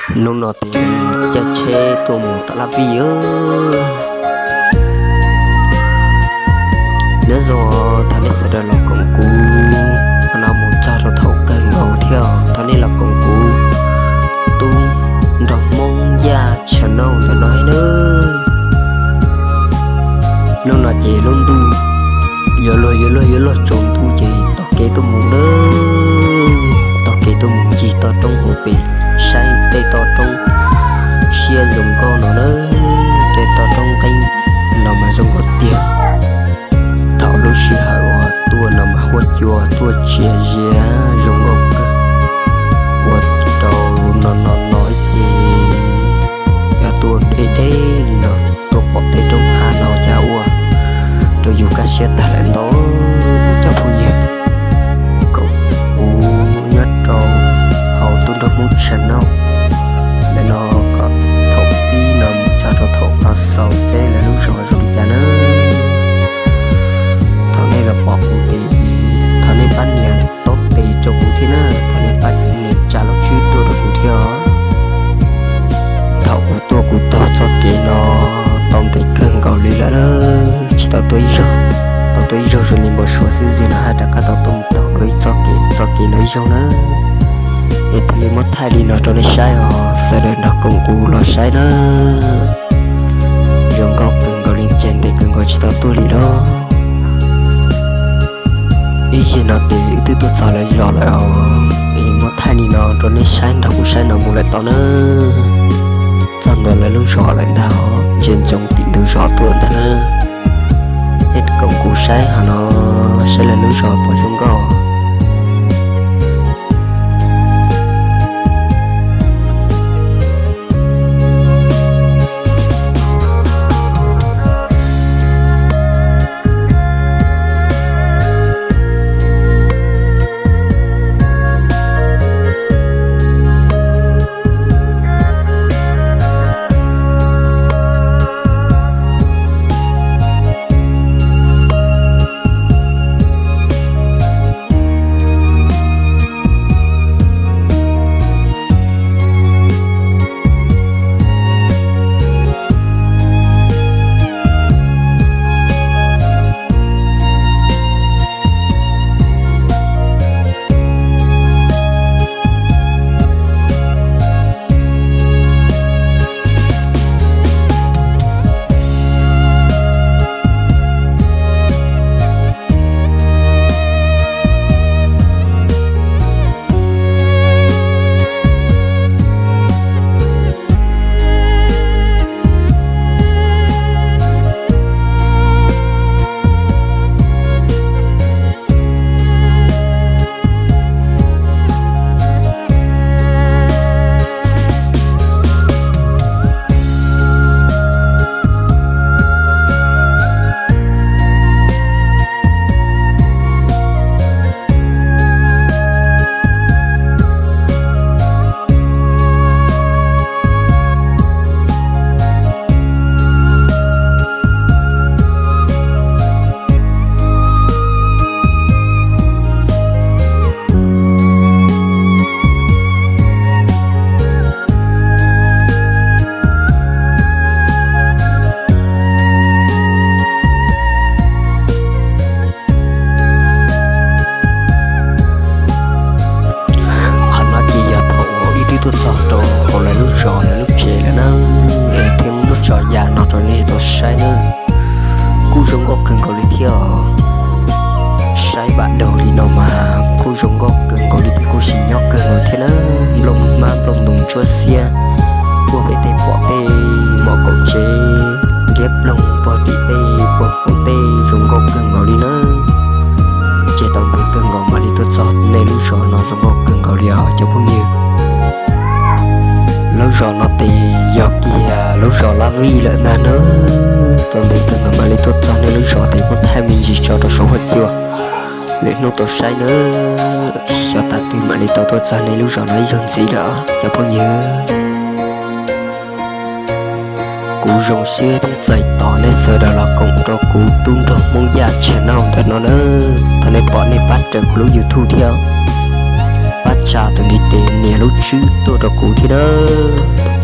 Hnub no ces caij tsheb tuaj mus tom Laj Vij. Nyob zoo thaum nej sawv daws los koom kuv, qhov no mus txog rau thaum kawg nkaus thiab thaum nej los koom kuv tub nrog Hmoob Yaj channel ntawm no thiab nawb. Hnub no ces lub ntuj yuav luag yuav luag yuav luag tsaus ntuj ces taug kev tuaj mus nawb. Taug kev tuaj mus ncig toj roob hauv pes, saib tej toj roob siab zoo nkauj no nawb. Tej toj roob nqeeb no mas zoo nkauj tiag. Thaum lub sij hawm uas tuaj no mas huab cua tuaj txias zias zoo nkauj kawg. Ua rau no no no ces yog tuaj deb deb li no, tuaj pom tej roob hav no cas ua rau yus kaj siab tag lawm ntau cov phooj ywg. Koom kuv nyob rau hauv tub nrog Hmoob channel ntawm no kom thaum pib no mus txog rau thaum qhov xaus seb lawv lub zos zoo li cas nawb. Thaum nej los pom kuv ces thov nej pab nias taub tes rau kuv thiab na, thov nej pab nias tsa lub tswb tuaj rau kuv thiab os. Thaum kuv tuaj kuv taug txoj kev no tau ntev kawg nkaus li lawm, tsis tau tuaj ib zaug, tau tuaj ib zaug zoo li npau suav xwb, zaum no haj rov qab tau tuaj mus taug dua ib txoj kev, txoj kev no ib zaug na. Es thiaj li muab thaij li no rau nej saib os, sawv daws nrog koom kuv los saib na. Zoo nkauj kawg nkaus li, ntseg ntev kawg nkaus tsis tau tuaj li lawm. Ib zaug no ces wb twb tuaj txog lawv zos lawm os, es muab thaij li no rau nej saib nrog kuv saib no mus lawm tau na. Txog ntua lawv lub zos lawm ntag os, ntsia ntsoov tim ntug zos tuaj ntag na. Nej koom kuv saib hov no, saib lawv lub zos puas zoo nkauj. Qhov no ces yog thaum uas wb twb tuaj txog rau hauv lawv lub zos lawv lub tsev lawm na, es thiaj muab tso ya no rau nej tau saib na. Kuj zoo nkauj kawg nkaus li thiab os. Saib npam daug li no mas kuj zoo nkauj kawg nkaus li thiab kuj sim nyob kawg nkaus thiab na. Nplooj hmab nplooj ntoos ntsuab xiab, puag pem tej pom tej mom kaum tsev ntiab ploog, puag tim tej puag hauv tej zoo nkauj kawg nkaus li na. Ces tau ntev kawg nkaus mam li tuaj txog nej lub zos no zoo nkauj kawg nkaus li os cov phooj ywg. Lub zos no ces yog kiag lub zos Laj Vij lawm ntag na. Tau ntev kawg nkaus mam li tuaj txog nej lub zos ces muab thaij me ntsis tso rau saum huab cua, lwm hnub tau saib na. Xyov tas twg mam li tau tuaj txog nej lub zos no ib zaug ntxiv lawm cov phooj ywg. Kuv zoo siab thiab txais tos nej sawv daws los koom rau kuv tub nrog Hmoob Yaj channel ntawm no na. Thov nej pom nej pab raws kuv lub YouTube thiab, Pab tsa tus ntiv tes nias lub tswb tuaj rau kuv thiab nawb.